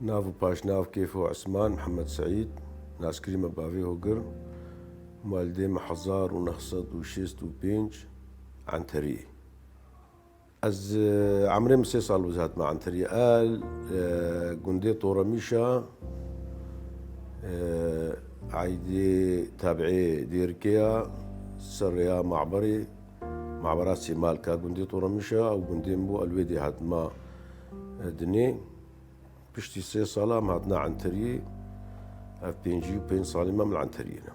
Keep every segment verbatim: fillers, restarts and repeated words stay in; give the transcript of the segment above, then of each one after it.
Nav û paşnav Kêfo Esman Mihemed Seîd, naskirî me bavê Hogir, maldê me hezar û neh sed û şêst û pênc Enterî. Ez, e, emrê min sê sal bû ez hatime Enterî. El, e, gundê Toremîşa, e, eydê tabiê Dêrikê ya, ser rêya Maberê, Mabera Sêmalka, gundê Toremîşa, ew gundê min bû, el wê dê hatime, e, dinê. Piştî sê sala em hatine Enteriyê, ev pêncî û pênc salî me em li Enteriyê ne.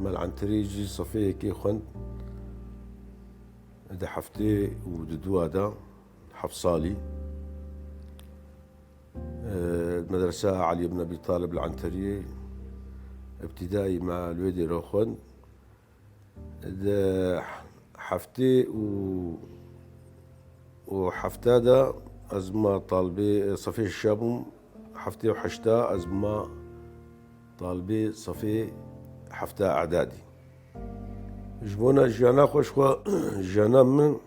Me li Enteriyê jî sefê yekê xwend di heftê û di dua de, heft salî. E, Medresa Elî ibn Ebî Talib li Enteriyê, ibtîdayî me li wê dêra xwend. Di heftê û, û hefta de ez bûma talibê, sefê şeşa bûm, heftê û heşta ez bûma talibê sefê hefta edadî. Ji bona jiyana xwe, ji xwe, jiyana min,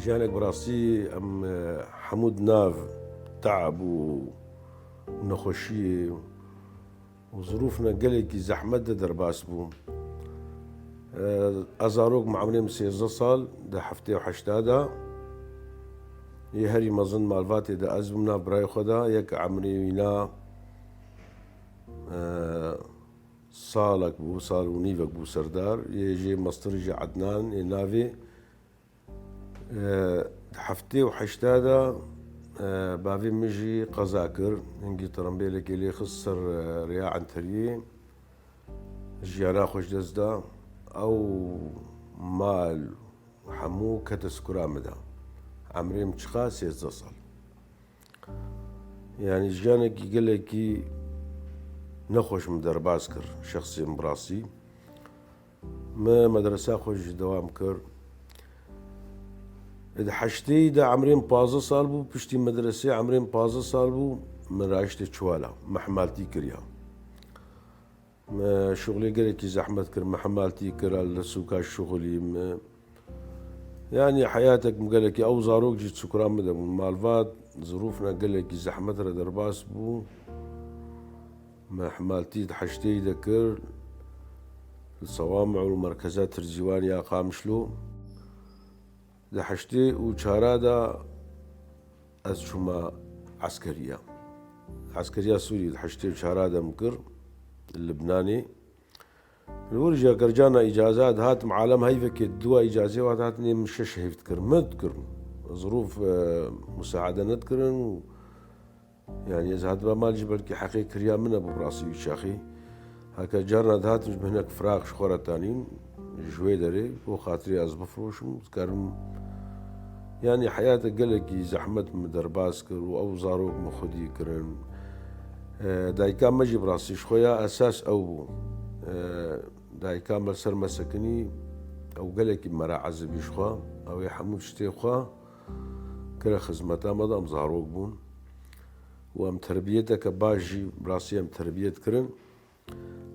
jiyanek bi rastî em, e, hemû di nav teab û nexweşiyê û zirûfna gelekî zehmet de derbas bûm. E, ez zarok me, emrê min sêzdeh sal, di heftê û heşta de, yê herî mezin malvatê de ez bûm nav birayê xwe de, yek emrê wîna, e, salek bû, sal û nîvek bû serdar, yê jê mestir jî Ednan, yê navê. E, di heftê û heşta de, e, bavê min jî qeza kir. Hingî tirembêlekê lê xist ser, e, rêya Enteriyê. Jiyana xwe ji dest da. Ew mal hemû kete sikura min de. Emrê min çiqa? Sêzdeh sal. Yanî jiyanekî gelekî nexweş min derbas kir, şexsê min bi rastî. Me medresa xwe jî dewam kir. Di heştê de emrê min pazdeh sal bû, piştî medresê emrê min pazdeh sal bû, min raştê çiwala, me hemaltî kiriya. Me şuxulê gelekî zehmet kir, me hemaltî kir, li sûka şuxulî me. Yanî heyatek min gelekî, ew zarok jî çukura min de bûn. Malvat zirûfna gelekî zehmet re derbas bû. Me hemaltî di heştê de kir, li Sewami'l merkeza Tirzîwan ya Qamişlo. Di heştê û çara de ez çûma eskeriya. Eskeriya Sûriyê di heştê û çara de min kir, li Libnanê. Li wir jî eger carna îcaza dihatim, alem heyvekê dua îcazê wa dihatin, ê min şeş heyv dikir. Me dikir. Zirûf, e, musaade nedikirin û Yanî ez hatiba mal jî belkî heqê kiriya min e, bi rastî wî çaxî. Heke carna dihatim ji hinek firaq ji xwe re tanîn, ji wê derê, bo xatirê ez bifiroşim, dikarim. Yanî heyata gelekî zehmet min derbas kir û ew zarok min xwedî kirin. E, dayika me jî bi rastî ji xwe ya esas ew bû. E, dayika me li ser me sekinî, ew gelekî me re ezibî ji xwe, ew ê hemû tiştê xwe kire xizmeta me de, em zarok bûn. û em terbiyeteke baş jî, bi rastî em terbiyet kirin.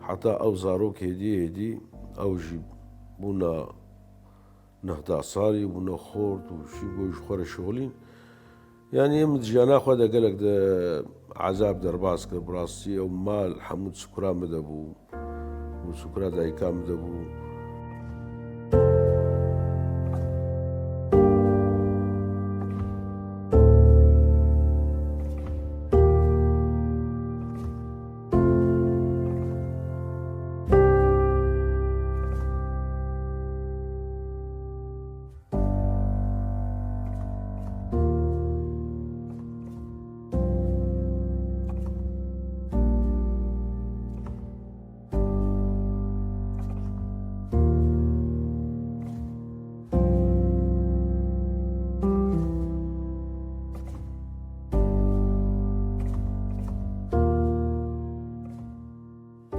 Heta ew zarok hêdî hêdî ew jî bûna nehda salî, bûna xort û şî bo ji xwe re şixulîn. Yanî min di jiyana xwe de gelek de ezab derbas kir, bi rastî ew mal hemû di sikura min de bû. Û sukra dayika min de bû.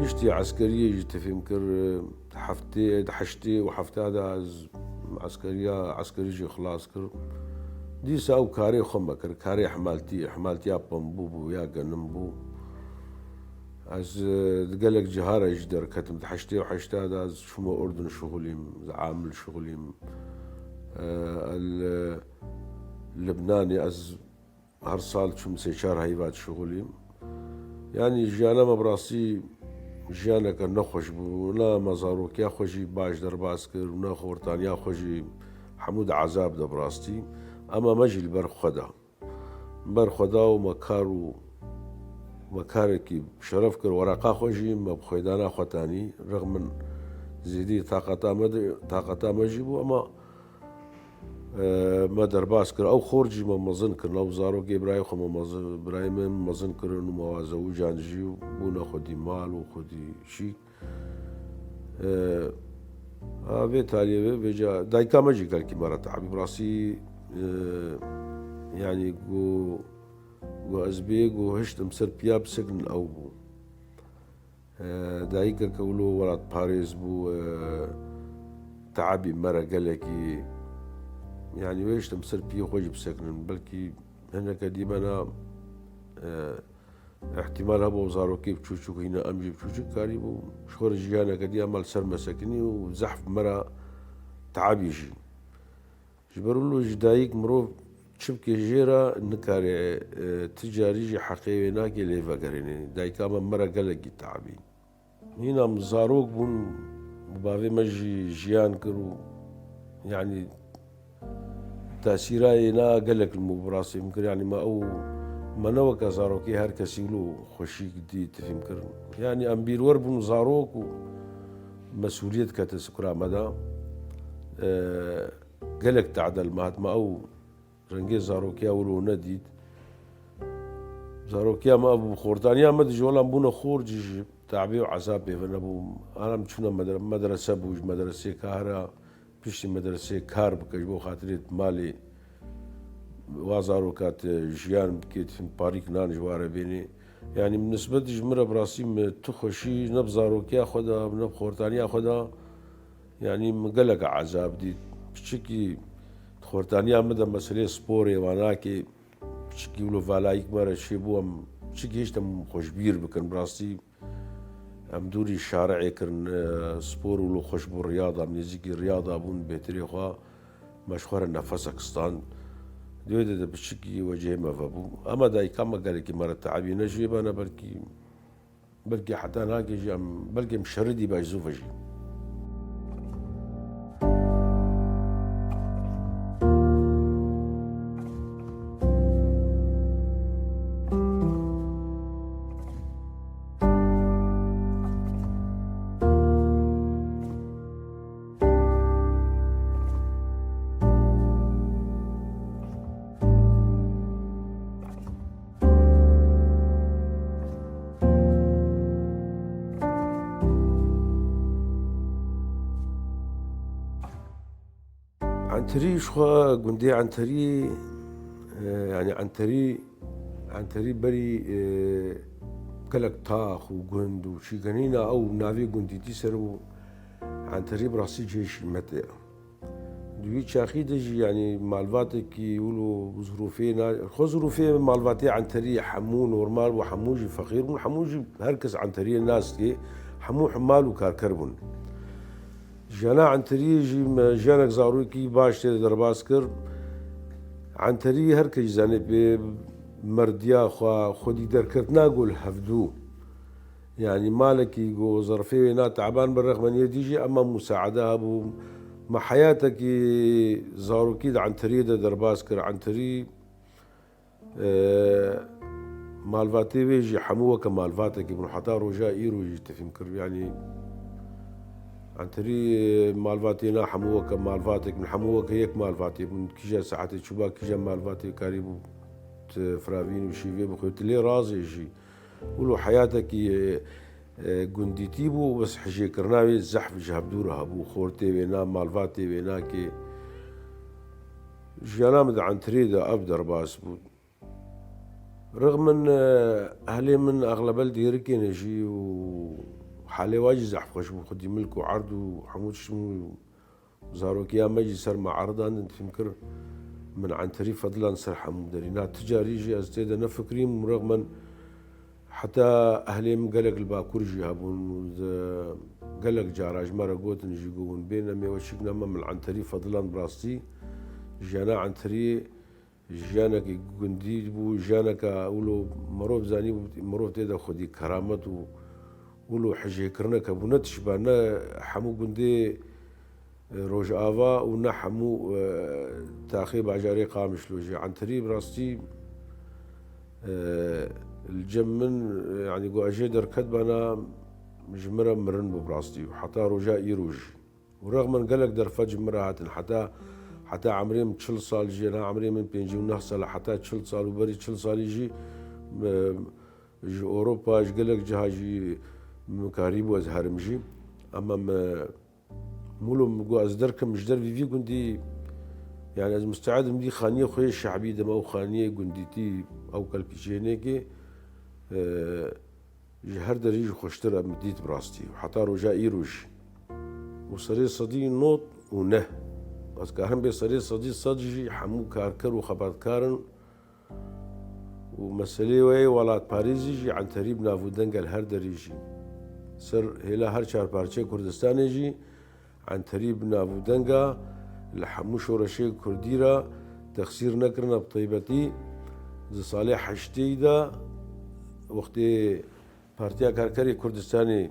Piştî eskeriyê jî te fêm kir, heftê, heştê û hefta de ez eskeriya, eskerî jî xilas kir. Dîsa ew karê xwe me kir, karê hemaltiyê, hemaltiya pembû bû ya genim bû. Ez, e, di gelek ciha re jî derketim. Di heştê û heşta de ez çûme Urdun şixulîm, di Amil şixulîm. E, el, e, Libnanê ez her sal çûm sê çar heyva dişixulîm. Yanî jiyana me bi rastî jiyaneke nexweş bû. Ne me zarokiya xwe jî baş derbas kir û ne xortaniya xwe jî, hemû di ezab de bi rastî. Ema me jî li ber xwe da. Ber xwe da û me kar û me karekî şeref kir, wereqa xwe jî me bi xwêdana xwe tanî. Rexmin zêdî taqeta me de, taqeta me jî bû, ema, e, me derbas kir. Ew xort jî me mezin kirin. Ew zarokê birayê xwe me mezin, birayê min mezin kirin û me wa zewican jî û bûne xwedî mal û xwedî şîk. E, a vê taliyê vê, vêca dayika me jî gelkî me re te'bî. Bi rastî, e, yanî ku, ku ez bê, ku hiştim ser piya bisekinin ew bû. E, dayikeke wilo welatparêz bû, e, te'bî me re gelekî. Yanî wê hiştim ser piyê xwe jî bisekinin. Belkî hineke dî me na, e, Îhtîmal hebû zarokê biçûçik hîna em jî biçûçik karîbû ji xwe re jiyaneke dî em li ser me sekinî û zehf me re te'bî jî. Ji ber wilo ji dayik mirov çi bike jê re nikare, e, ti carî jî heqê wê nake lê vegerêne. Dayika me me re gelekî te'bî. Hîna em zarok bûn, bi bavê me jî jiyan kir û, yanî, tesîra yê na gelek li min bi rastî min kir. Yanî me ew, me ne weke zarokê her kesî wilo xweşîk dît, fîm kir. Yanî em bîrwer bûn zarok û mesûliyet kete sikura me de. E, gelek tade li me hat, me ew rengê zarokiya wilo nedît. Zarokiya me ev bû, xortaniya me di ji welan bûne xor cî ji te'bê û ezabê ve nebû. Ana em çûne medre-, medrese bû, ji medresê kahira, piştî medresê kar bike ji bo xatirê malê wa zaroka te jiyan bike, te parîk nan ji wa re bênê. Yanî min nisbet ji min re bi rastî min tu xweşî ne bi zarokiya xwe de, ne bi xortaniya xwe de, yanî min gelek ezab dît. Piçikî xortaniya min de meselê sporê, wanakê, piçikî wilo valayîk me re çêbû, em piçikî hişt em xwe ji bîr bikin. Bi rastî em dûrî şari'ê kirin, e, spor wilo xweş bû, riyada, em nêzîkî riyada bûn, bêtirê xwe me ji xwe re nefesek stand. Di wê de de piçikî wecihê me vebû. Ema dayika me gelekî me re te'bî ne jê be ne belkî Belkî heta nake jî em, belkî em şeridî be ji zû ve jî. Enterî ji xwe gundê Enterî, e, yanî Enterî, Enterî berî, e, gelek tax û gund û çî genîna ew navê gundîtî ser û Enterî bi rastî cihê şîmetê ye. Di wî çaxî de jî, yanî malbatekî wilo zirûfê na-, xwe zirûfê malbatê Enterî hemû normal bû, hemû jî feqîr bûn, hemû jî her kes Enteriyê nas dike, hemû himmal û karker bûn. Jiyana Enteriyê jî me jiyanek zarokî baş tê de derbas kir. Enterî her kes jî zanê pê merdiya xwe, xwedî derketina gol hevdû. Yanî malekî ku zerfê wê na teban bi rexmeniyetî jî ema musaede hebû. Me heyatekî zarokî di Enteriyê de derbas kir. Enterî, e, malvatê wê jî hemû weke malvatekî bûn. Heta roja îro jî tefîm kir. Yanî Enterî malvatê na hemû weke malvatek bûn. Hemû weke yek malvatê bûn. Kîja saetê çûba, kîja malvatê karîbû tu firavîn û şîvê bixwe. Tu lê razê jî. Wilo heyatekî, e, e, gundîtî bû, bes hijêkirina wê zehf ji hevdû re hebû. Xortê wê na, malvatê wê na kê. Jiyana min di Enterê de ev derbas bû. Rixmin, e, ehlê min exlebe li Dêrikê ne jî û halê wa jî zehf xweş bû. Xwedî milk û erd û hemû tişt bû. Zarokiya me jî ser me erdandin, fîm kir min Enterî fedilan ser hemû derî. Na ti carî jî ez tê de nefikirîm û rexmen heta ehlê min gelek li Bakur jî hebûn û di gelek cara ji me re gotin jî ku hûn bêne mêweşîk, nema min Enterî fedilan bi rastî jiyana Enteriyê Jiyanekî gundî bû, jiyaneke wilo mirov zanîbû, mirov tê de xwedî keramet û wilo hijêkirinek hebû. Ne tişt be, ne hemû gundê, e, Rojava û ne hemû, e, taxê bajarê Qamişlo jî. Enterî bi rastî, e, li cem min, e, yanî ku ez jê derketibana, ji min re mirin bû bi rastî. Heta roja îro jî. Û rexmen gelek derfet ji min re hatin. Heta, heta emrê min çil sal jî, na emrê min pêncî û neh sal e, heta çil sal û berî çil salî jî, e, ji Ewropa, ji gelek ciha jî min karîbû ez herim jî. Ama me, mûlo min got ez derkim ji dervî vî gundî, yani ez musteed im vî xaniyê xwe yê şehbî dim, ew xaniyê gundîtî, ew kelpîçênêkê, e, ji her derî jî xweştir e, min dît bi rastî. Heta roja îro jî. Û serê sedî nod û neh. Ez karim bê serê sedî sed jî hemû karker û xebatkar in. Û meselê wê yê welatparêzî jî Enterî bi nav û deng e li her derî jî. Ser hêla her çar parçeyê Kurdistanê jî Enterî bi nav û deng e, li hemû şoreşê Kurdî re texsîr nekirine, bi taybetî di salê heştê de wextê Partiya Karkerê Kurdistanê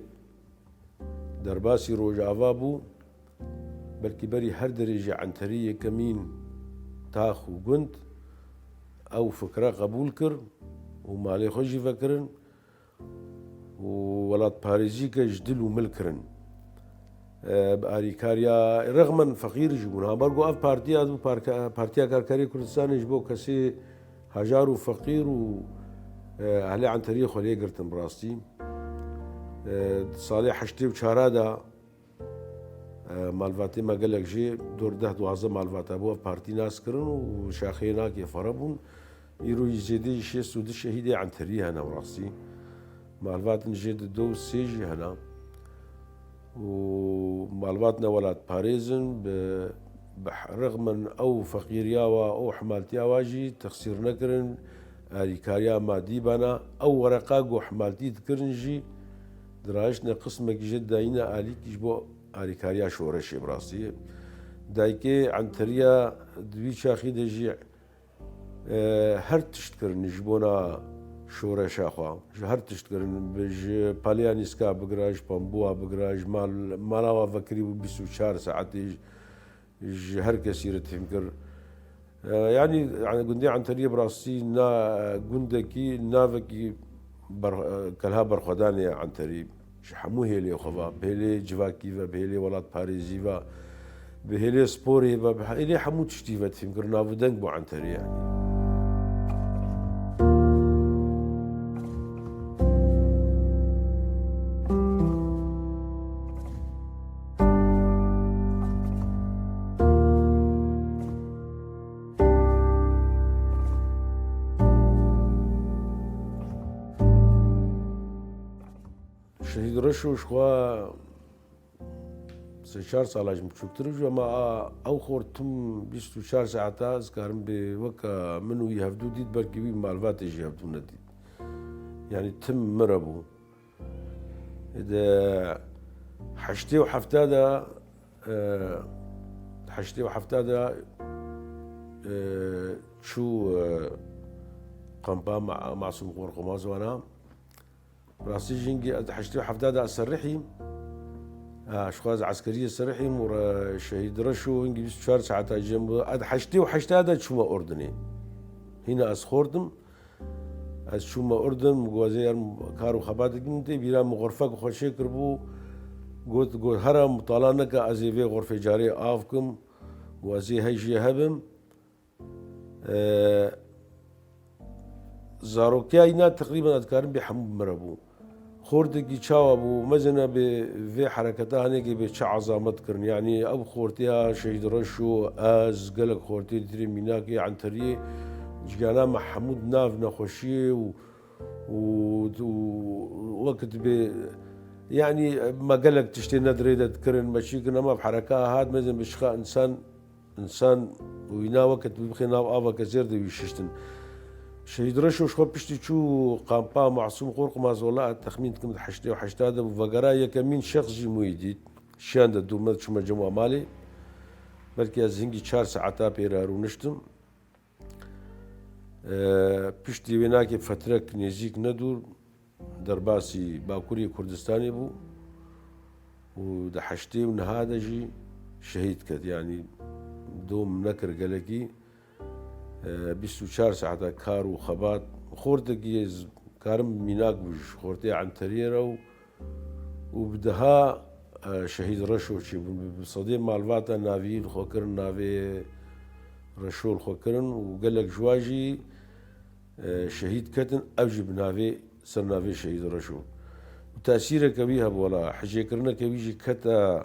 derbasî Rojava bû, belkî berî her derê jî Enterî yekemîn tax û gund ew fikre qebûl kir û malê xwe jî vekirin û welatparêzîke ji dil û mil kirin. E, bi arîkariya rexmen feqîr jî bûn. Ha, ber ku ev partiya bû, parke-, Partiya Karkerê Kurdistanê ji bo kesê hejar û feqîr û, e, ehlê Enteriyê xwe lê girtin bi rastî. E, di salê heştê û çara de, e, malbatê me gelek jê dor deh duwazdeh malbata bû ev partî nas kirin û şaxeyê nakê fere bûn. Îro yî zêdeyî şêst û du şehîdê Enteriyê hene bi rastî. Malbatên jê di do û sê jî hene. Û malbat ne welatparêz in, bi, bi rexmen ew feqîriya wa, ew hemaltiya wa jî texsîr nekirin, arîkariya madî bana. Ew wereqa ku hemaltî dikirin jî, dirahiştine qismekî jê dayîne alîkî ji bo arîkariya şoreşê bi rastî. Dayikê Enteriya di wî çaxî de jî e, her tişt kirin ji bona şoreşa xwe. Ji her tişt kirin, bi, ji paleya nîska bigire, ji pembûa bigire, ji mal, mala wa vekirî bû bîst û çar saetê, ji, ji her kesî re tîm kir. E, yanî, yanî gundê Enteriyê bi rastî na, gundekî, navekî ber-, e, kelha berxwedanê ye Enterî. Ji hemû hêlê xwe ve, bi hêlê civakî ve, bi hêlê welatparêzî ve, bi hêlê sporê ve, bi hêlê hemû tiştî ve tîmkir nav û deng bû Enterî yanî. Şehîd Reşo ji xwe sê çar sala ji min biçûktir bû, ama a, ew xort tim bîst û çar saeta ez karim bê weke min û wî hevdû dît, belkî wî malbatê jî hevdû nedît. Yanî tim min re bû. Di heştê û hefta de, e, heştê û hefta de, e, çû, e, kampa Ma-, Masûm Qorqumaz wana. Rastî jî hingî ez heştê û hefta de ez serrihîm. Ha, ji xwe ez eskeriyê serrihîm û re-, Şehîd Reşo hingî bîst û çar saeta cem bû. Ez heştê û heşta de çûme Urdinê. Hîna ez xortim. Ez çûme Urdin, min got, "Ez ê yerim kar û xebatekî min tê." Bîra min xurfek xwe çê kiribû. Got, got, "Here mitala neke, ez ê vê xurfê carê av kim û ez ê hey jê hebim." E, zarokiya îna teqrîben ez dikarim bê hemû bi min re bû. Xortekî çawa bû, mezin e bê vê hereketa hinekê bê çi ezamet kirin. Yanî ew xortiya Şehîd Reşo, ez, gelek xortiyê dîtirê mînakê Enteriyê, cigana me hemû di nav nexweşiyê û, û, û wekit bê, yanî me gelek tiştê ne di rê de dikirin, me çî kirin, ama bi hereka hat mezin bi şixa însan Însan û îna wekit bixê nav aveke zêr de wî şiştin. Şehîd Reşo ji xwe piştî çû kampa Masûm Qorqumaz, wela ez texmîn dikim di heştê û heşta de bû. Vegera yekemîn şexs jî min wî dît. Şiyan de dû me çûme cem wa malê. Belkî ez hingî çar saeta pê re rûniştim. E, piştî wê nakê fetrek nêzîk nedûr derbasî Bakurê Kurdistanê bû û di heştê û niha de jî şehîd ket. Yanî dom nekir gelekî. E, bîst û çar saeta kar û xebat. Xortekî ez karim mînak bû ji xortê Enteriyê re û, û bi deha, e, şehîd Reşo çêbûn. Bi, bi sedê malbata navî li xwe kirin, navê Reşo li xwe kirin û gelek ji wan jî, e, şehîd ketin, ew jî bi navê, ser navê şehîd Reşo. Û tesîreke wî hebû, wela hicêkirineke wî jî kete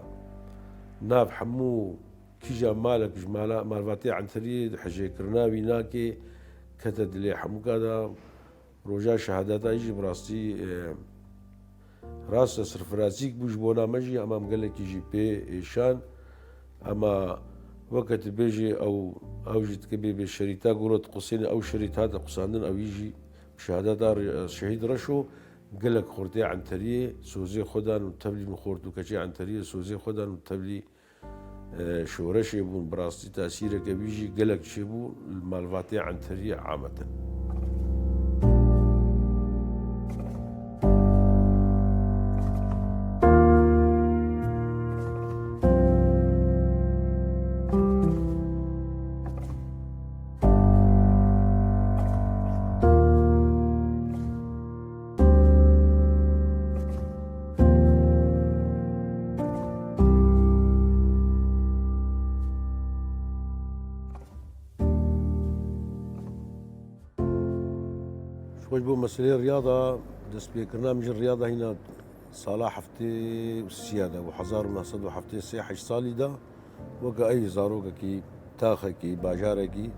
nav hemû kîja malek ji mala, malbatê Enteriyê hicêkirina wî nakê, kete dilê hemûka de. Roja şehadeta jî bi rastî, e, rast e, sirfirazîk bû ji bona me jî, em em gelekî jî pê êşan. Ema weke tu bêjî ew, ew jî dike bê, bê şerîta goro diqusêne, ew şerît hate qusandin, ew jî şehadeta re-, şehîd Reşo gelek xortê Enteriyê sozê xwe dan û tevlî min xort û keçê Enteriyê sozê xwe dan û tevlî e, şoreşê bûn, bi rastî tesîreke wî jî gelek çêbû li malbatê Enteriyê ameten. Ji xwe ji bo meseleyê riyada, destpêkirina min ji riyada hîna sala heftê û sê de, û hezar û neh sed û heftê sê heşt salî de, weke ey zarokekî, taxekî, bajarekî,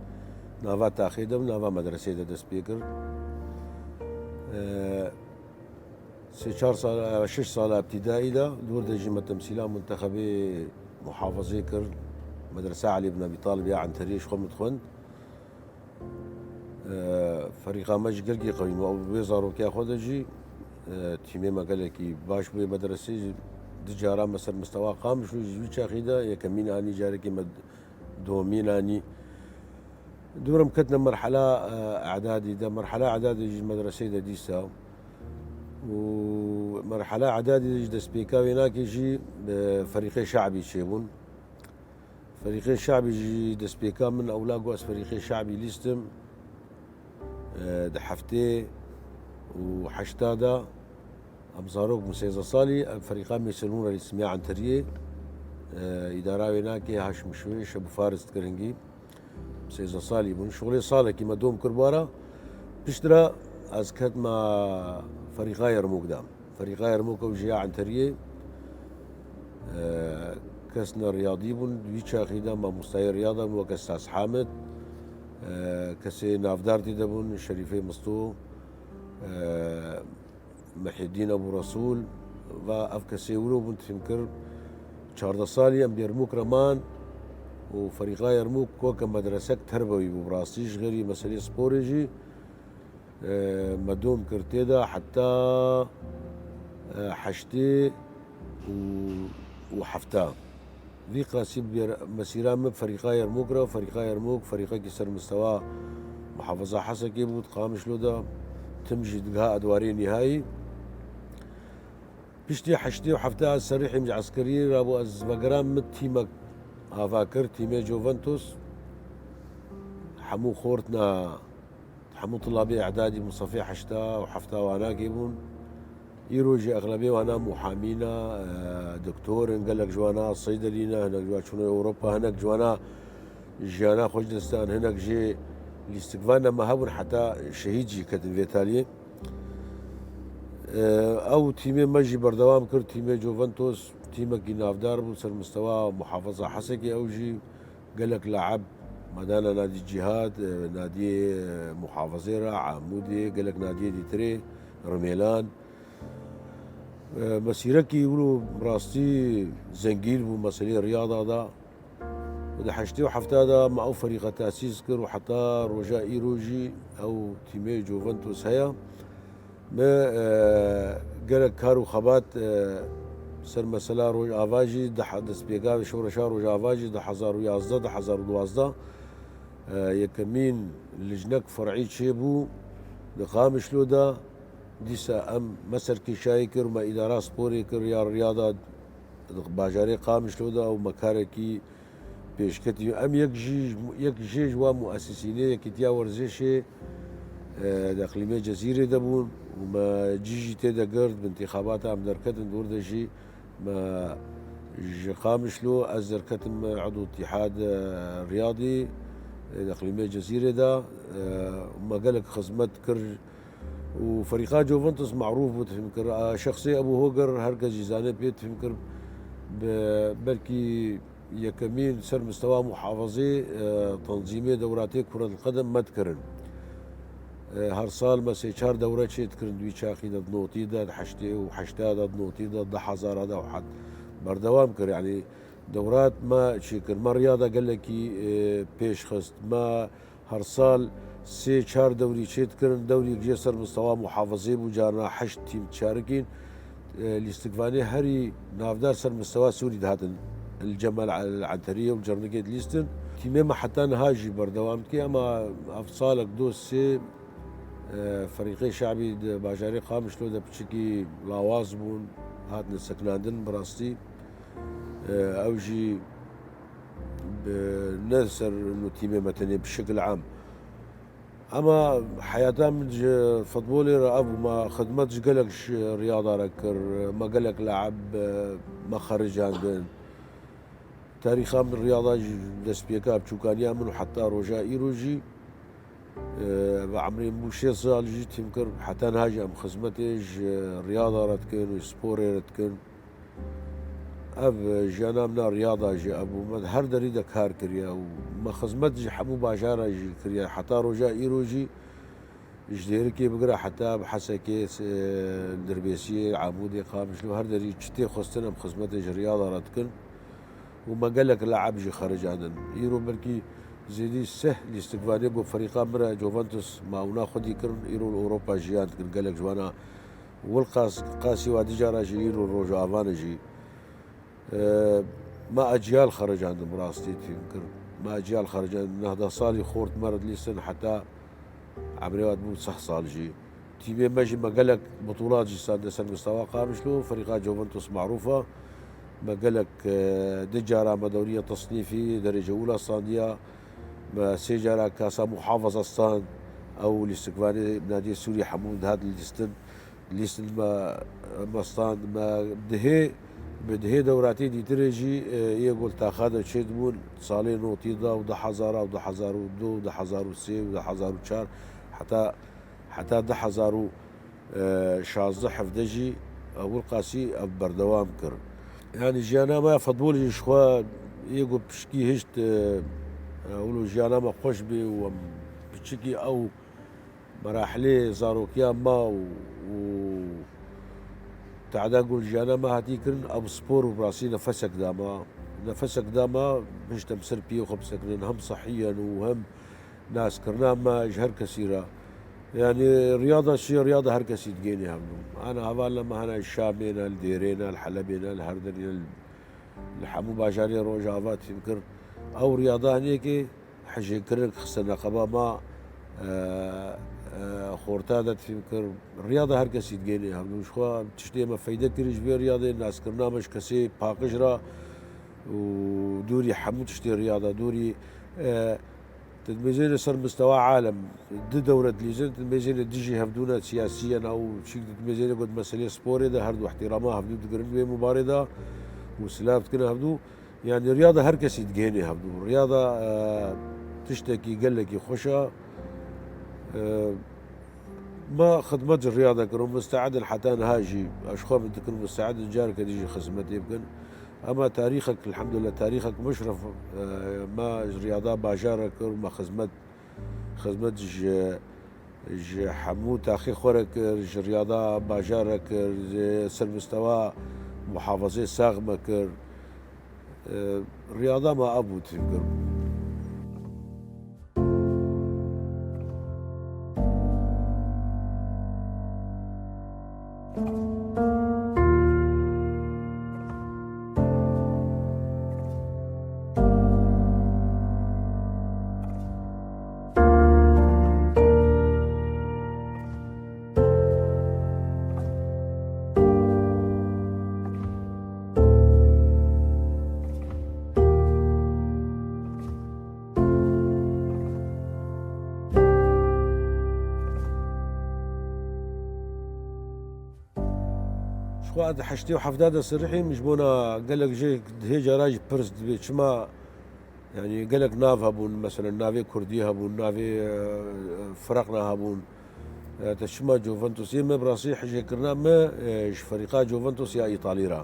nava taxê de, nava medresê de dest pê kir. Eee, Sê çar sala, şeş sala îbtîdaî de, li wir de jî me temsîla muntexebê muhafazê kir. Medresa Elî bin Ebî Talib ya Enteriyê ji xwe min dixwend. E, ferîqa me jî gelkî qewî bû. Ew bi wê zarokiya xwe de jî, e, tîmê me gelekî baş bû yê medresê. Du cara me ser mistewa Qamişlo jî wî çaxî de yekemîn anî, carekê me domîn anî. Dûrim ketine merhela, e, edadî de. Merhela edadî jî medresê de dîsa. Û merhela edadî de jî destpêka wê nakê jî, e, ferîqê şe'bî çêbûn. Ferîqê şe'bî jî destpêka min ewla got ez ferîqê şe'bî lîstim. E, di heftê û heşta de em zarok bûn sêzdeh salî, em ferîqa mêselûn re lîstim ya Enteriyê. E, îdara wê nakê Haşim Şoyê, Şebu Faris dikir hingî. Sêzdeh salî bûn. Şixulê salekî me dom kir bara. Piştre ez ketme ferîqa Yermûk de. Ferîqa Yermûk ew jî ya Enteriyê. E, kesne riyadî bûn. Wî çaxî de mamostayê riyada bûn weke Stas Hamid. E, kesê navdar tê de bûn, Şerîfê Misto. E, Mihîddîn Ebû Resûl ve ev kesê wilo bûn, tim kir. Çardeh salî em di Yermûk re man û ferîqa Yermûk weke medresek terbewî bû. Bi rastî ji xêrî meselê sporê jî, e, me dom kir tê de heta, e, heştê û, û hefta. Vî qasî bi yer-, mesîra min ferîqa Yermûk re, ferîqa Yermûk, ferîqekî ser mistewa Muhafaza Hesekê bû, di Qamişlo de, tim jî digiha edwarê nîhayî. Piştî heştê û hefta ez serrîhîm ji eskeriyê rabû, ez vegeram min tîmek ava kir, tîmê Juventus. Hemû xortna Hemû tulabê îdadî min sefê heşta û hefta wanakê bûn. Îro jî exlebê wana muhamî ne, e, doktor in, gelek ji wana seydelî ne, hinek ji wan çûne Ewropa, hinek ji wana jiyana xwe ji dest dan, hinek jê lîstikvan ne me hebûn, heta şehîd jî ketin vê taliyê. E, ew tîmê me jî berdewam kir, tîmê Juventus, tîmekî navdar bû, ser mistewa Muhafaza Hesekê ew jî. Gelek laeb me dane nadî Cîhad, e, nadî, e, Muhafazê re, Amûdê, gelek nadiyê dîtirê, Rimêlan. E, mesîrekî wilo rastî zengîn bû meselê riyada de. Û di heştê û hefta de me ew ferîqe tesîs kir û heta roja îro jî ew tîmê Juventus heye. Me, e, gelek kar û xebat, e, ser mesela Rojava jî, di he-, destpêka şoreşa Rojava jî, du hezar û yazdeh, du hezar û duwazdeh, E, yekemîn lijnek fer'î çêbû di Qamişlo de. Dîsa em me serkêşayî kir, me îdara sporê kir ya riyada di bajarê Qamişlo de û me karekî pêşketî. Em yek jî, yek jê ji wan muesisînê Yekîtiya Werzişê, e, di eqlîmê Cezîrê de bûn û me cî jî tê de girt, bi întîxabata em derketin, dor de jî me ji Qamişlo ez derketim Edo Îtîhad, e, Riyadî, e, di eqlîmê Cezîrê de, e, me gelek xizmet kir û ferîqa Juventus merûf bû, difêm kir. A, şexsê Ebû Hoger her kes jî zane pê, difêm kir. Bi, belkî yekemîn ser mistewa muhafazê, e, tenzîmê dewratê kuretil qedem me dikirin. E, her sal me sê çar dewre çê dikirin, di wî çaxî de, di notî de, di heştê û heşta de, di notî de, di hezara de û hat berdewam kir. Yanî dewrat me çêkir, me riyada gelekî, e, pêş xist. Me her sal sê çar dewrî çê dikirin. Dewrî yek jê ser mistewa muhafazê bû, carna heşt tîm dişarikîn. E, lîstikvanê herî navdar ser mistewa Sûrî dihatin. El Cemel El Enteriyê û Cernikê dilîstin. Tîmê me heta niha jî berdewam dike, ema ev salek do sê, e, ferîqê şabî di bajarê Qamişlo de piçikî lawaz bûn, hatine sekinandin bi rastî. E, ew jî bi, ne ser ino tîmê me tenê bi şekil am. Ema heyata min ji futbolê re ev bû, me xidmet ji gelek ji riyada re kir, me gelek le'eb, e, me xericandin. Tarîxa min riyada ji destpêka biçûkaniya min û heta roja îro jî, e, bi emrê min bû şêst sal jî tîm kir, heta niha jî em xizmetê ji riyada re dikin û sporê re dikin. Ev, e, jiyana min a riyada jî ev bû. Me di her derî de kar kiriye û me xizmet ji hemû bajara jî kiriye. Heta roja îro jî ji Dêrikê bigire heta bi Hesekê, e, Dirbêsiyê, Amûdê, Qamişlo, her derî çi tê xwestin em xizmetê ji riyada re dikin û me gelek le'eb jî xericandin. Îro belkî zêdî sih lîstikvanê ku ferîqa min re Juventus me ewna xwedî kirin, îro li Ewropa jiyan dikin. Gelek ji wana Wilqas, qasî wa dijara jî îro Rojava ne jî. E, me eciyal xericandin, bi rastî fîm kir. Me eciyal xericandin. Nehda salî xort me re dilîstin heta emrê wa dibû seh sal jî. Tîmê me jî me gelek butûlat jî stande ser mistewa Qamişlo. Ferîqa Juventus merûf e. Me gelek, e, du cara me dewriye tesnîfî, derece ula standiya. Me sê cara kasa muhafaza stand. Ew lîstikvanê nadiyê Sûrî hemû dihat lîstin. Lîstin me, me stand, me dihê, bi dihê dewratê dîtirê jî, e, yê gol taxa de çêdibûn, salê notî de û du hezara û du hezar û du û du hezar û sê û du hezar û çar heta, heta du hezar û şazdeh hevdeh jî, e, Wilqasî ev berdewam kir. Yanî jiyana me ya futbolê jî ji xwe yê ku pişkî hişt, e, e, wilo jiyana me xweş bê û em piçikî ew merahilê zarokiya me û, û tehda ku li jiyana me hatî kirin, ev spor û bi rastî nefesek da me. Nefesek da me, pişt em ser piyê xwe bisekinin, hem sehiyen û hem naskirina me ji her kesî re. Yanî riyada çi ye? Riyada her kesî digênê hevdû. Ana hevalna me hene ji Şamê ne, li Dêrê ne, li Helebê ne, li her derî ne, li hemû bajarê Rojava tîm kir. Ew riyada hinekê hijêkirin xiste neqeba me, e, e, xorta de tîm kir. Riyada her kesî digênê hevdû. Ji xwe tiştê me feyde kirî ji vê riyadê, naskirina me ji kesê paqij re û dûrî hemû tiştê riyada, dûrî, e, Tu dimêzêne ser mistewa alem, du dewre dilîzin, tu dimêzêne dijî hevdû ne, siyasî ye ne û çîk, tu dimêzêne ku di meselê sporê de her du ihtirama hevdû digirin wê mibarê de û silav dikin hevdû. Yanî riyada her kesî digihênê hevdû. Riyada, e, tiştekî gelekî xweş e. E, Me xidmet ji riyada kir û musteed in heta niha jî. Ez ji xwe min dikin musteed in careke dî jî xizmetê bikin. Ema tarîxek, elhamdulillah, tarîxek muşref, e, me ji riyada bajar re kir, me xizmet, xizmet ji, ji hemû taxê xwe re kir, ji riyada bajar re kir, ji ser mistewa muhafazê sax me kir. E, riyada me ev bû, tîmkir bû. Xwe di heştê û hevdeh de serihî min ji bona gelek jê dihê cara jî pirs dibê. Çima, yanî gelek nav hebûn, meselen navê Kurdî hebûn, navê, e, Fireqna hebûn. E, te çima Juventus? Yê me bi rastî hijêkirina me, e, ji ferîqa Juventus ya Îtalî re.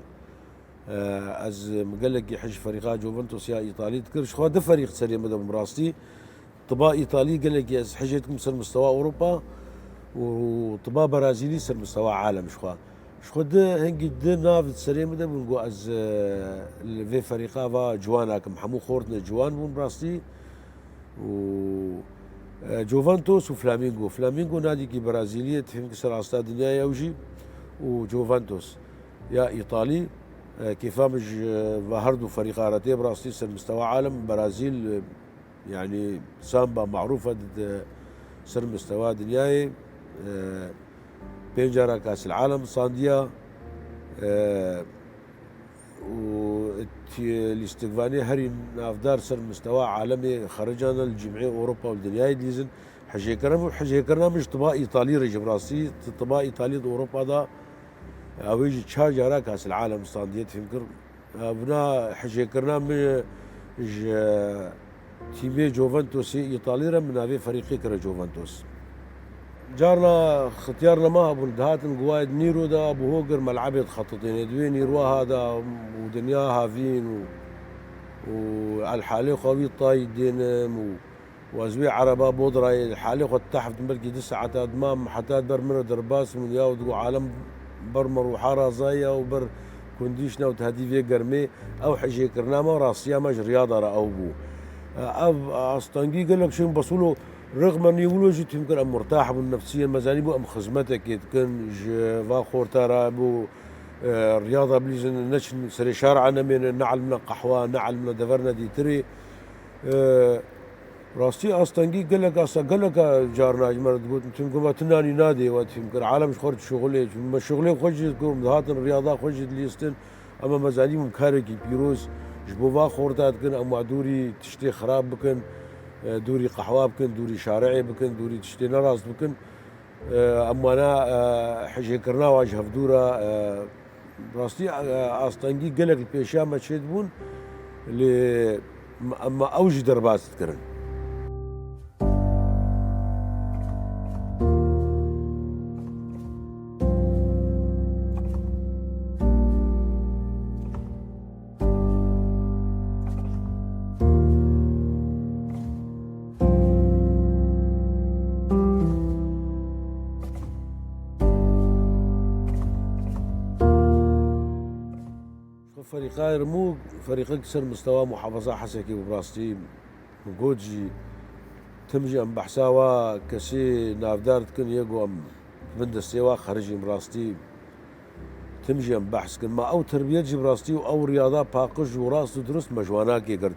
E, ez gelekî hij ferîqa Juventus ya Îtalî dikir. Ji xwe du ferîq serê min de bûn bi rastî. Tiba Îtalî gelekî ez hejê dikim ser mistewa Ewropa û tiba Brazîlî ser mistewa alem ji xwe. Ji xwe di hingî di nav di serê min de bûn ku ez, e, li vê ferîqa va ciwan nakim. Hemû xortine ciwan bûn rastî. Û, e, Juventus û Flamingo. Flamingo nadîkî Brazîlî ye, dihêmkî ser asta dinyayê ew jî. Û Juventus ya Îtalî. E, kêfa min ji, e, va her du ferîqa re tê bi rastî ser mistewa alem. Brazîl, e, Yanî samba marûf e di, di ser mistewa dinyayê, e, pênc cara Kasil Alem sandiya, e, û ti-, lîstikvanê herî navdar ser mistewa alemê xericane li cimê Ewropa û dinyayê dilîzin. Hejêkirina, hejêkirina min ji tiba Îtalî re jî bi rastî, ti-, tiba Îtalî di Ewropa de, ew ê jî çar cara Kasil Alem sandiye, dihêmkir. Vina hijêkirina min ji tîmê Juventosê Îtalî re min navê ferîqê kire Juventus. Carna xitiyarna me hebûn, dihatin guwayê di nîro de, bû hogir melebê dixetitêne. Di wê nîroha de û dinya havîn û, û el halê xwe wî tayî dênim û Û ez wê ereba bodrayê halê xwe tehf dim, belkî du saeta dimam, heta ber min re derbas bûn ya û digo alem ber me rûha razaya û ber kondîşna û tehedî vê germê, ew hejêkirina me rastiya me ji riyada re ew bû. Ev astengî gelek şên besulo rixme nîwilo jî tîm kir, em murtah bûn nefsiyen, me zanîbû em xizmetekê dikin ji va xorta re bû, e, riyada bilîzin neçin serê şara nemêne, ne elmine qehwa, ne elmine deverine dîtirê. E, Rastî astengî gelek asta, geleka carna ji me re digotin, tim goma tu nanî nadê we tim kir. Alem ji xwe re dişuxulê. Me şuxulê xwe jî dikim, dihatin riyada xwe jî dilîstin. Ema me zanîbûn karekî pîroz ji bo va xorta dikin, em wa dûrî tiştê xirab bikin, e, dûrî qehwa bikin, dûrî şari'ê bikin, dûrî tiştê nerast bikin. E, em wana, e, hejêkirina wa ji hevdû re, e, Rastî, e, astengî gelek li pêşiya me çêdibûn, lê me, me ew jî derbas dikirin. Ferîqa Yermûk, ferîqek ser mistewa muhafaza Hesekê bû, bi rastî min got jî, tim jî em behsa wa kesê navdar dikin, yê ku em bin destê wa xerijîn, bi rastî tim jî em behs kin. Ma ew terbiyet jî bi rastî û ew riyada paqij û rast û dirust me ji wana kê girt.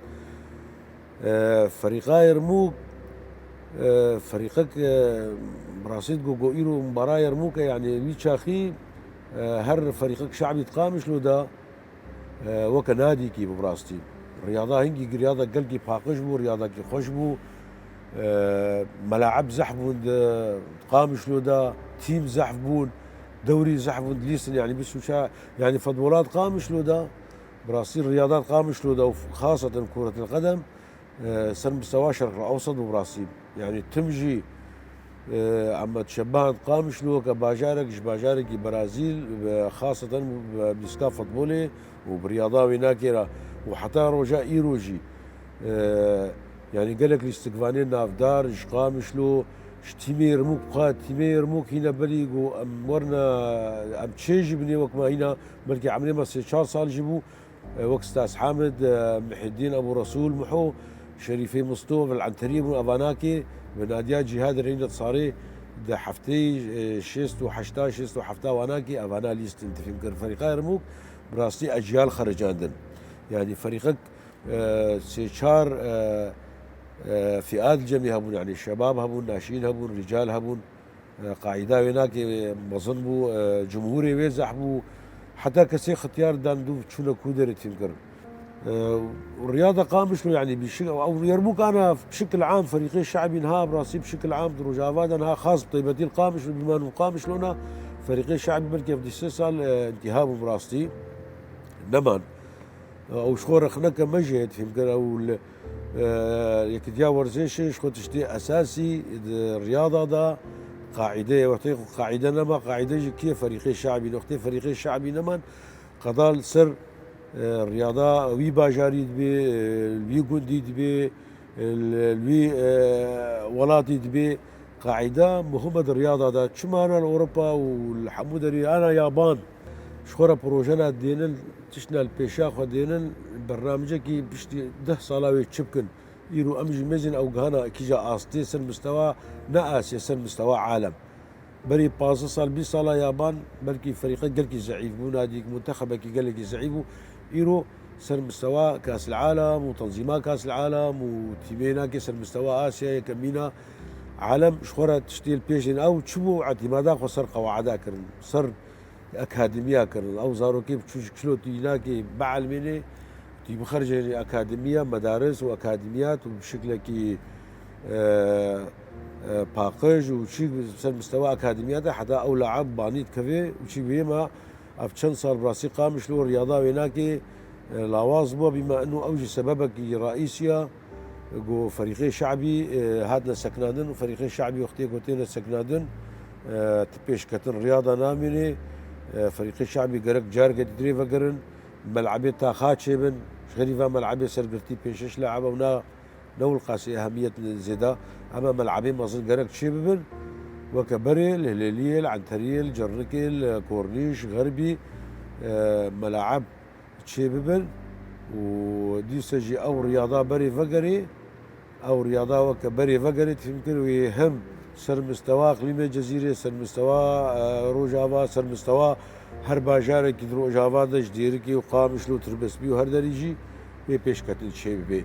E, ferîqa Yermûk, e, ferîqek, e, bi rastî digo ku îro mubara Yermûk e, yanî wî çaxî, e, her ferîqek şe'bî di Qamişlo de, e, weke nadîkî bû bi rastî. Riyada hingî riyada gelkî paqij bû, riyadakî xweş bû. E, melaib zehf bûn di Qamişlo de, tîm zehf bûn, dewrî zehf bûn dilîstin, yanî bîst û çar, yanî fetbola di Qamişlo de, bi rastî riyada di Qamişlo de û xaseten kuretil qedem, e, ser mistewa Şerq Ewsat bû bi rastî. Yanî tim jî, e, em şeban Qamişlo ke bajarek ji bajarekî Brazîl, e, xaseten bi lîstika futbolê û bi riyada wê nakê re û heta roja îro jî, e, yanî gelek lîstikvanê navdar ji Qamişlo, ji tîmê Yermûk, xwe tîmê Yermûk hîne berî ku em werine, em çê jî binê wek me hîna, belkî emrê me sê çar sal jî bû. E, wek Staz Hamid, e, Mihiddin Ebu Resul, Miho, Şerîfê Musto, Vil Enterî bûn, evanakê, bi Nadiya Cîhad Reynet Sarê, di heftê, e, şêst û heşta, şêst û hefta wanakê, evana lîstin tifîm kir. Ferîqa Yermûk, bi rastî eciyal xericandin. Yanî ferîqek, e, sê çar, e, e, fiat cemî hebûn, yanî şebab hebûn, naşîn hebûn, rîcal hebûn. E, qaîda wê nakê mezin bû, e, cumhûrê wê zehf bû. Heta kesê xitiyar dan dû çûne ku derê tîm kirin. E, riyada Qamişlo, yanî bi şik-, ew Yermûk ana bi şikil am, ferîqê şe'bî niha bi rastî bi şikil am di Rojava de niha xas bi taybetî li Qamişlo, bîman û Qamişlo na Ferîqê Şe'bî belkî ev du sê sal, e, întîha bû bi rastî. Neman. Ew ji xwe rexneke me jî heye, difêm kir, ew li, e, yekîtiya werzêşê ji xwe tiştê esasî di riyada de qaîde ye. Wextê xwe qaîde nema, qaîde jî kê? Ferîqê Şe'bî ne. Wextê Ferîqê Şe'bî neman, qeda li ser, e, riyada wî bajarî dibê, e, wî gundî dibê, li, li wî, e, welatî dibê qaîda muhim e di riyada de. Çima na li Ewropa û li hemû derê ana yaban ji xwe re projena dênin, tiştna li pêşa xwe dênin, bernamecekî piştî deh sala wê çi bikin? Îro em jî mêzin ew gihana kîja astê ser mistewa, ne Asya, ser mistewa alem. Berî pazdeh sal, bîst sala yaban belkî ferîqe gelkî zeîf bû, nadîk muntexebekî gelekî zeîf bû. Îro ser mistewa Kasil Alem û tenzîma Kasil Alem û tîmê nakê ser mistewa Asya yekemîna alem ji xwe re tiştê li pêş dên. Ew çi bû? Etîmada xwe ser qewaida kirin, ser akademiya kirin. Ew zarokê bi çû ji kilo tî nakê bielmênê, tî bixercênê akademiya, medaris û akademiyat û bi şiklekî, e, e, paqij û çî ser mistewa akademiyat e, heta ew laeb banî dikeve û çî bê ma ev çend sal bi rastî Qamişlo riyada wê nakê, e, lawaz bû, bîma eno ew jî sebebekî reîsî ya. Ku ferîqê şe'bî, e, hatine sekinandin û ferîqê şe'bî wextê ku têne sekinandin, e, ti pêşketin riyada namînê, e, ferîqê şe'bî gerek careke dîtirê vegerin, mel'ebê taxa çêbin, ji xerîva mel'ebê sergirtî pênc şeş laeb ew na, ne wilqasê ehemiyet zêda, ema mel'ebê mezin gerek çêbibin, weke berê li Hilêliyê, li Enteriyê, li Cernikê, li Kornîş, Xerbî, e, melaeb çêbibin û dîsa jî ew riyada berê vegerê, ew riyada weke berê vegerê, difêm kir wê hem ser mistewa iqlîmê Cezîrê, ser mistewa, e, Rojava, ser mistewa her bajarekî di Rojava de ji Dêrikê û Qamişlo, Tirbespî û her derî jî wê pêşketin çêbibê.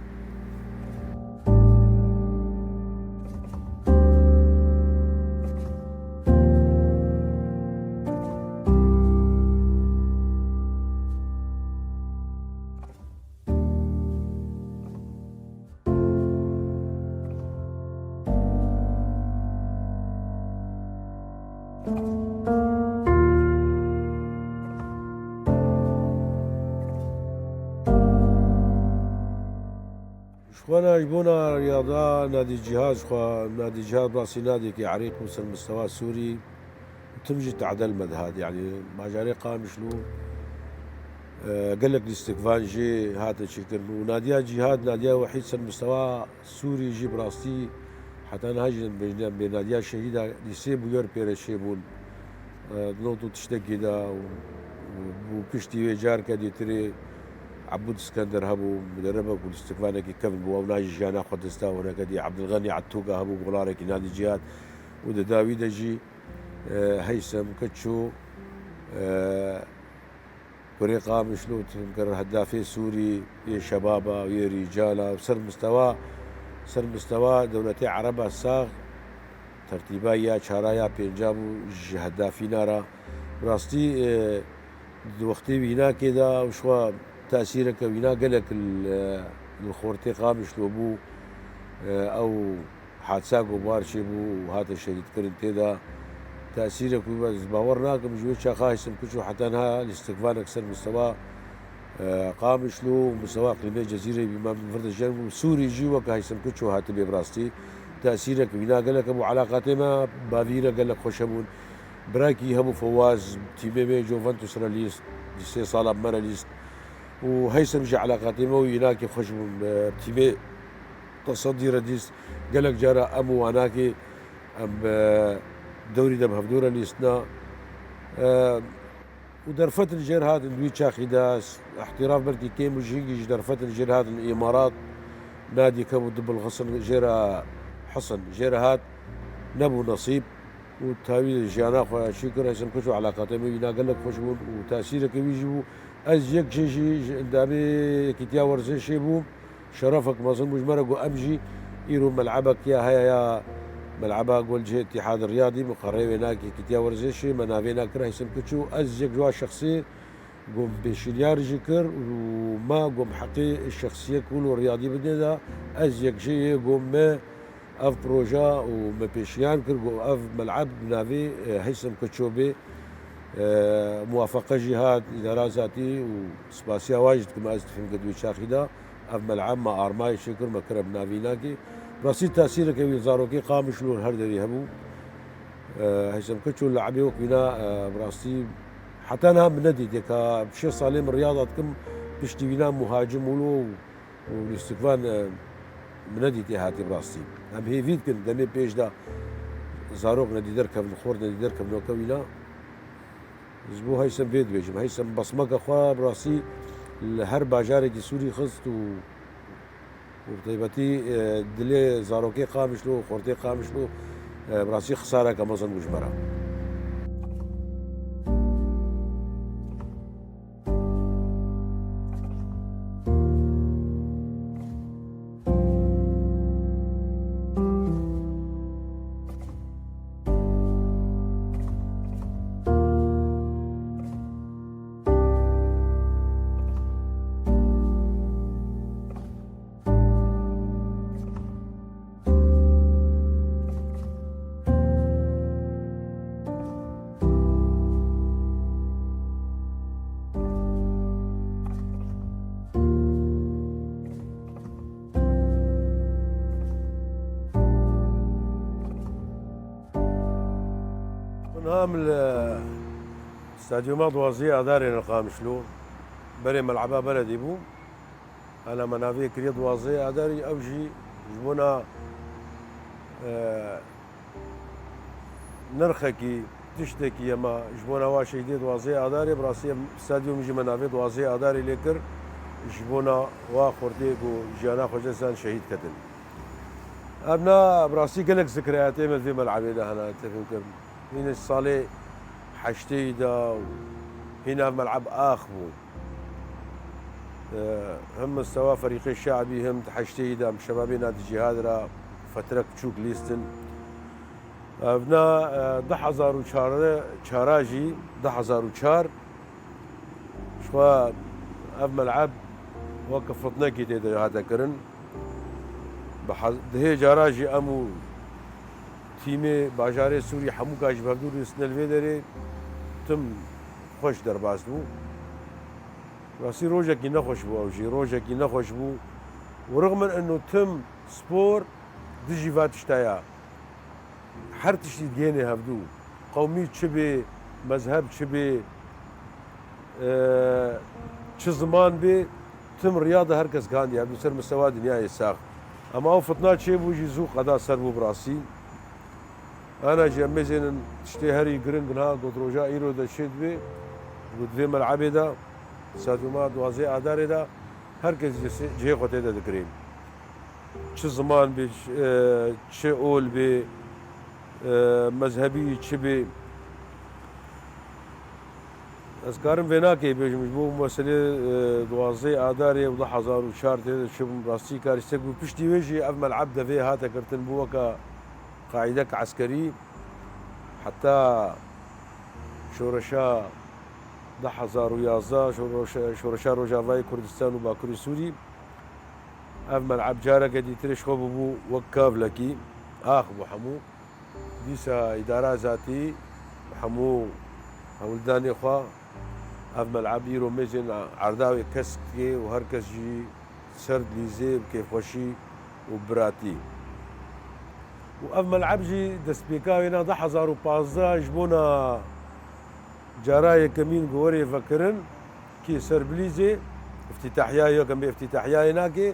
Ji xwe re ji bona riyada Nadî Cîhad, ji xwe Nadî Cîhad bi rastî nadîkê erîq bû ser mistewa Sûrî. Tim jî te'del me dihat, yanî bajarê Qamişlo, e, gelek lîstikvan jê hate çêkirin û Nadiya Cîhad, Nadiya Wehîd ser mistewa Sûrî jî bi rastî heta niha jî em bêjin em bê Nadiya Şehîda lîsê bûyer pê re çêbûn. E, di not û tiştekî de û, û, û piştî wê carke dîtirê Ebûd Iskender hebû, muderribek û lîstikvanekî kevn bû, ew na jî jiyana xwe desta wineke dî Ebdilxenî Etûga hebû, gularekî Nadî Cîhad û di dawî de jî e, Heysem Keço, e, kurê Qamişlo, tim kir hedafê Sûrî, yê şebaba, yê rîcala, ser mistewa, ser mistewa dewletê Ereba sax, tertîba ya çara ya pênca bû ji hedafîna re. Rastî, e, di wextê wînakê de, û şwa tesîreke wîna gelek li, li xortê Qamişlo bû, e, ew hadisa ku bar çêbû û hate şehîdkirin tê de tesîrek wî be, ez bawer nakim ji wê çaxa Hêsim Kuço heta niha lîstikvanek ser mistewa, e, Qamişlo û mistewa iqlîmê Cezîrê bî me vir de jeng bû. Sûrî jî weke Hêsim Kuço hatibê bi rastî tesîrek wîna gelek hebû. Elaqatê me bavî re gelek xweş hebûn. Birakî hebû Fewaz, tîmê me Juventus re lîst, sê sala me re lîst. Û Hêsim jî elaqatê me û wînakê xweş bûn. Tîmê Tesedî re dîst, gelek cara em û wanakê em, e, dewrî de bi hevdû re lîstina. E, û derfetin jêr hatin di wî çaxî de, ihtiraf belkî kêm û jî hingî ji derfetin jêr hatin Îmarat, nadî kebû di Bilxisin jêra Hisin jêr hat, nebû nesîb û tawî jiyana xwe çû kir, Hêsim Kuço elaqatê me wîna gelek xweş bûn û tesîreke wî jî bû. Ez yek jê jî ji endamê Yekîtiya Werzişê bûm. Şerefek mezin bû ji me re ku em jî îro mel'ebek ya heye ya mel'eba gol cihê Îtîhad Riyadî, miqerê wê nake Yekîtiya Werzişê, me navê na kir Hêsim Kuço. Ez yek ji wan şexsê ku min pêşînyar jî kir û me ku min heqê şexsiyek wilo Riyadî bidê de, ez yek jê yê ku me ev proje û me pêşiyan kir ku ev mel'eb bi navê, e, Hêsim Kuço bê. E, muwafeqe jî hat îdara zatî û spasiya wan jî dikim, ez difêm ke di wî çaxî de ev mel'eb me armayê çêkir, me kire bi navînakê. Bi rastî tesîreke wî zarokê Qamişlo li her derê hebû. E, Heysem Keço le'ebê wek wîna, e, bi rastî heta niha min nedîtiye, ka bi şêst salê min riyada dikim, piştî wîna muhacim wilo û lîstikvan, e, min nedîtiye hatî bi rastî. Em hêvî dikin demê pêş de zarok nedî derkevin, xort nedî derkevin weke wîna. Ji bo Heysem vê dibêjim. Heysem besmeke xwe bi rastî li her bajarekî Sûrî xist û, û bi taybetî, e, dilê zarokê Qamişlo û xortê Qamişlo, e, bi rastî xisareke mezin bû ji me re. Niha min li stadyuma duwazdehê Adarê li Qamişlo berê mel'eba beledî bû. Hela me navê kiriye duwazdehê Adarî, ew jî ji bona, e, nirxekî, tiştekî ye me ji bona wa şehîdê duwazdehê Adarê, bi rastî ev stadyum jî me navê duwazdehê Adarê lê kir, ji bona wa xortê ku jiyana xwe ji dest dan şehîd ketin. Ev na bi rastî gelek zikrayetê me vê mel'ebê de hene, tefhîm kirin. Hîn salê heşteyî de û hîn ev mel'eb ax bû. E, him mistewa ferîqê şe'bî, him di heşteyî de, em şebabê Nadi Cîhad re fetrek biçûk lîstin. Ev na, e, du hezar û çar, çara jî, du hezar û çar, ji xwe ev mel'eb weke fitnekî tê de hate kirin. Bi hez-, dihê cara jî em û tîmê bajarê Sûrî hemûka ji bi hevdû rûniştine li vê derê, tim xweş derbas bû. Rastî rojekî nexweş bû ew jî, rojekî nexweş bû. Û rixmin eno tim spor dijî va tişta ya. Her tiştî digihêne hevdû. Qewmî çi bê, mezheb çi bê, e, çi ziman bê, tim riya de her kes gihandiye hevdû ser mistewa dinyayê sax. Ema ew fitna çêbû jî zû qeda ser bû bi rastî. Ana jî em mêzênin tiştê herî giring niha got roja îro de çê dibê, got vê mel'ebê de, stadyuma duwazdehê Adarê de her kes cihê xwe tê de digirê. Çi ziman bê, çi, e, çi ol bê, e, mezhebî çi bê. Ez karim vênakê bêjim ji bo meselê, e, duwazdehê Adarê û du hezar û çar tê de çi bûm, rastî karîstek bû. Piştî wê jî ev mel'eb devê hate girtin bû weke qaîdek eskerî. Heta şoreşa du hezar û yazdeh, şoreşa, şoreşa Rojavayê Kurdistan û Bakurê Sûrî, ev mel'eb careke dîtirê ji xwe bûbû wek kavlekî, ax bû hemû. Dîsa îdara zatî bi hemû hewldanê xwe ev mel'eb îro mêzên erda wê kesk dike û her kes jî ser dilîzê bi kêfxweşî û biratî. Û ev mel'eb jî destpêka wêna du hezar û pazdeh ji bona cara yekemîn ku werê vekirin, kê ser bilîzê, îftîtahiya yekem bê îftîtahiyayê nake.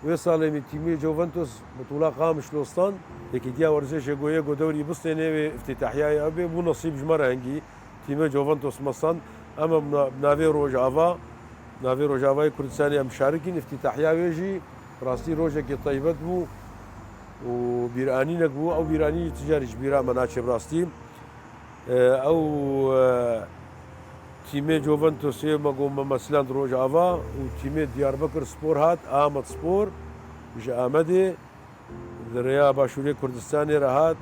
Wê salê min tîmê Juventus Betûla Qamişlo stand, Yekîtiya Werzişê go yê go dewrî bistênê wê îftîtahiyayê ew bê, bû nesîb ji me re hingî. Tîmê Juventus me stand, em bi na-, bi navê Rojava, navê Rojavayê Kurdistanê em şarikîn, îftîtahiya wê jî rastî rojekî teybet bû û bîranînek bû. Ew bîranînî ti carî ji bîra me naçe bi rastî. E, ew, e, tîmê Juventusê me got me mesland Rojava û tîmê Diyarbekir Spor hat, Amed Spor ji Amedê di rêya Başûrê Kurdistanê re hat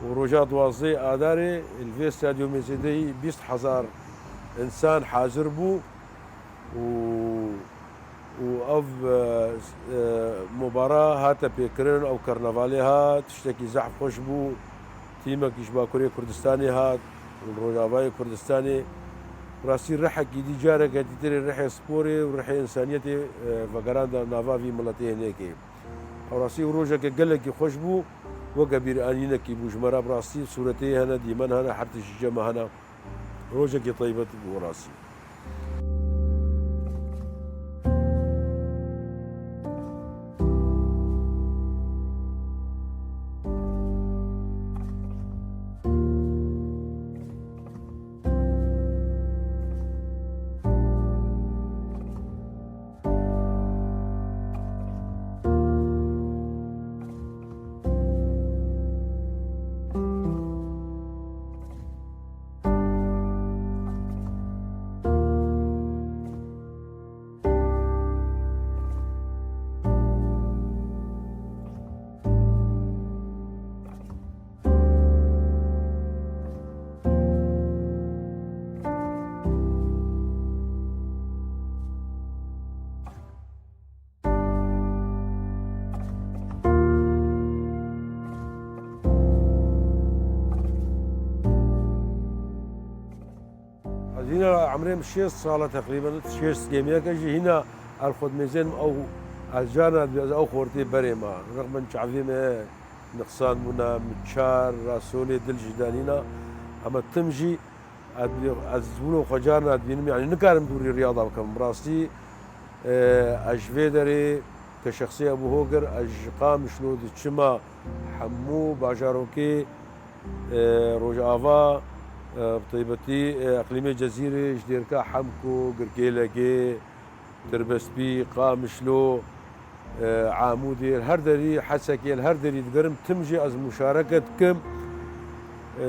û roja duwazdehê Adarê li vê stadyumê zêdeyî bîst hezar însan hazir bû û, û ev, e, e, mubara hate pêkirin, ew karnavalê hat, tiştekî zehf xweş bû, tîmekî ji Bakurê Kurdistanê hat, Rojavayê Kurdistanê rastî rihekî dî careke dîtirê rihê sporê û rihê însaniyetê, e, vegeranda nava vî miletê hinekê. Ew rastî û rojeke gelekî xweş bû, weke bîranînekî bû ji me re bi rastî sûretê hene, dîmen hene, her tişt ji cem me hene. Rojekî teybet bû rastî. Ez hîna emrê min şêst sal e teqrîben, şêst kêmiyek e jî hîna ez xwe dimêzênim ew, ez carna dibî ez ew xortê berê me. Rixmin çavê me niqsan bûne, min çar rasolê dil jî danîna. Ema tim jî ez, ez wilo xwe carna dibînim, yanî nikarim dûrî riyada bikim. Bi rastî, e, ez ji vê derê ke şexsê Ebû Hogir, ez ji Qamişlo diçima hemû bajarokê, e, Rojava, e, bi taybetî, e, eqlîmê Cezîrê, ji Dêrika Hemko, Girkêlekê, Tirbespî, Qamişlo, e, Amûdê, li her derî, Hesekê, li her derî digerim, tim jî ez muşareke dikim. E,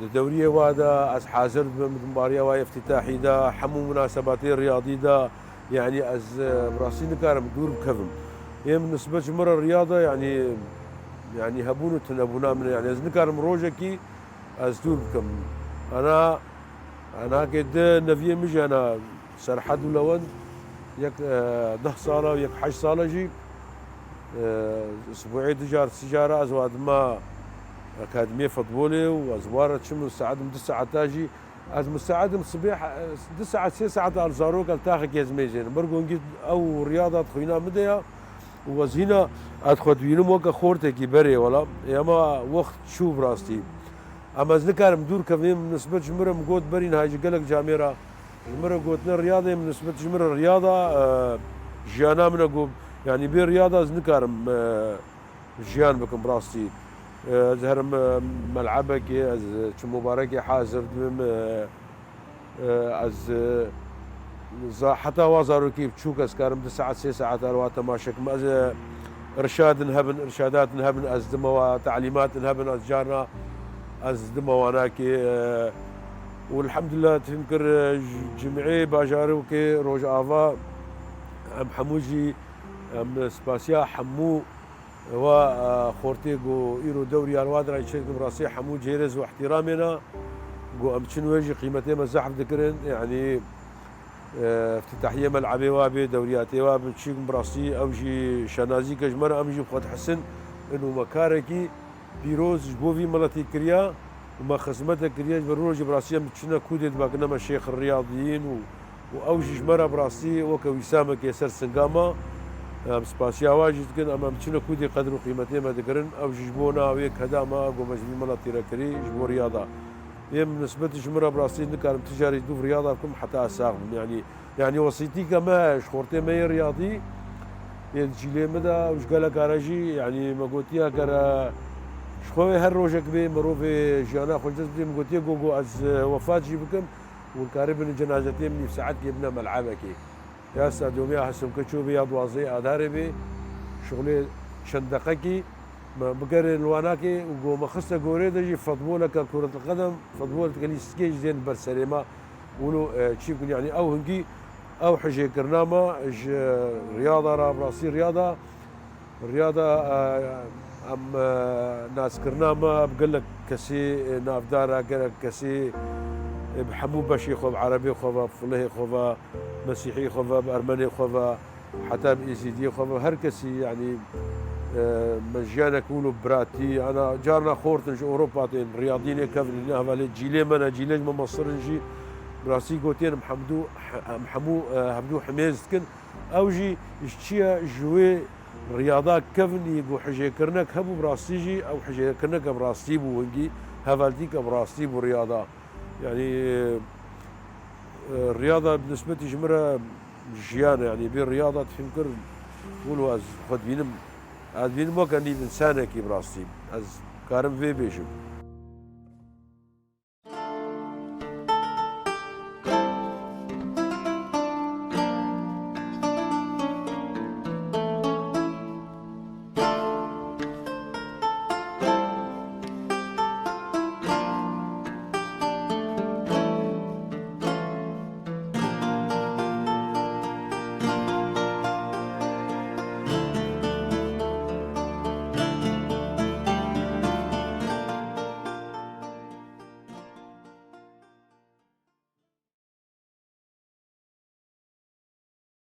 di dewriyê wa de ez hazir dibim, di mimbariya wa yê iftîtahî de, hemû munasebatê riyadî de, yanî ez, e, bi rastî nikarim dûr bikevim. Êm nisbet ji min re riyada, yanî, yanî hebûn û tunebûna min e. Yanî ez nikarim rojekî ez dûr bikim. Ana, ana ke di neviyê min jî hene Serhed û Lewend, yek, e, deh sala û yek heşt sala jî, e, sibûê du car, sî cara ez wa dima akademiyê futbolê û ez wa re çim û saetim du saeta jî ez misaedim sibê, e, du saet, sê saet al zarok el taxekê ez mêzênim. Ber gongî ew riyada di xwîna min de ya û ez hîna ez xwe dibînim weke xortekî berê wela. Ê, ema wext çû bi rastî. Em ez nikarim dûr kevim, nisbet ji min re min got berî niha ji gelek camê re ji min re gotine riyadê, min nisbet ji min re riyada, e, jiyana min e got, yanî bê riyada ez nikarim, e, jiyan bikim bi rastî. E, ez herim, e, melebekê, ez çi mubarekê hazir dibim, e, e, ez, e, za-, heta wa zarokî biçûk ez karim du saet, sê saet li wa temaşe kim. Ez, e, irşadin hebin, irşadatin hebin, ez dima wa, talîmatin hebin, ez carna ez dima wa nakê, e, û elhamdulillah, tim kir, e, ji cimê bajarokê Rojava, em hemû jî, em spasiya hemû wa, e, xortê ku îro dewriya li wa dirayî çêdikim, rastî hemû cêrêz û ihtiramê ne, ku em çin wê jî qîmetê me zehf dikirin, yanî, e, iftîtahiyê melebê wa bê, dewriyatê wa bin, çî bi rastî ew jî şenazî ke ji me re, em jî bi xwe dihisin, ino me karekî pîroz ji bo vî miletî kiriya û me xizmetek kiriye, ji ber rojê bi rastî em diçine kûdê dibakine me şêx riyadiyîn û, û ew jî ji me re bi rastî weke wîsamekê ser singa me. Em spasiya wa jî dikin, em, em diçine kûdê qedir û qîmetê me digirin, ew jî ji bo na wê keda me, ku me ji vî miletî re kirî, ji bo riyada. Êm nisbetî ji min re bi rastî nikarim ti carî dûv riyada bikim heta ez sax bim. Yanî, yanî wesîtîke me ji xortê me yê riyadî, yê di cîlê min de û ji geleka re jî, yanî me gotiye gere ji xwe wê her rojek bê mirovê jiyana xwe ji dest bidê, min gotiye ku, ku ez, e, wefat jî bikim, hûn karibin cenazetê min nîv saetkê bine melebekê. Ya sta domiya hesim ke çû bê ya duwazdehê adarê bê, şixulê çend deqekî me bigerê li wanakê û go me xiste gorê de jî futboleke kuretilqedem, futbol tekelîstîkê jî zên ber serê me. Wilo, e, çî bikin, yanî ew hingî, ew hijêkirina me ji riyada re, bi rastî riyada, riyada, e, em, e, naskirina me bi gelek kesî, e, navdar e, gelek kesî, e, bi hemû beşê xwe, bi erebê xwe ve, bi filihê xwe ve, mesîhî xwe ve, bi ermenê xwe ve, heta bi êzîdiyê xwe ve, her kesî, yanî, e, me jiyanek wilo biratî, ana carna xortin ji Ewropa tên, riyadî nê kevnî ne hevalê cîlê me ne, cîlê ji me mesirin jî, bi rastî gotiyên em hemdû, em hemû, e, hemdû himêz dikin. Ew jî ji çi ye, ji wê riyada kevnî ku hijêkirinek hebû, bi rastî jî ew hijêkirineke bi rastî bû, wingî hevaltîke bi rastî bû riyada. Yanî, e, e, riyada bi nisbetî ji min re jiyan e, yanî bê riyada difêm kir, wilo ez xwe dibînim, ez dibînim weke nîv însanekî bi rastî. Ez karim vê bêjim.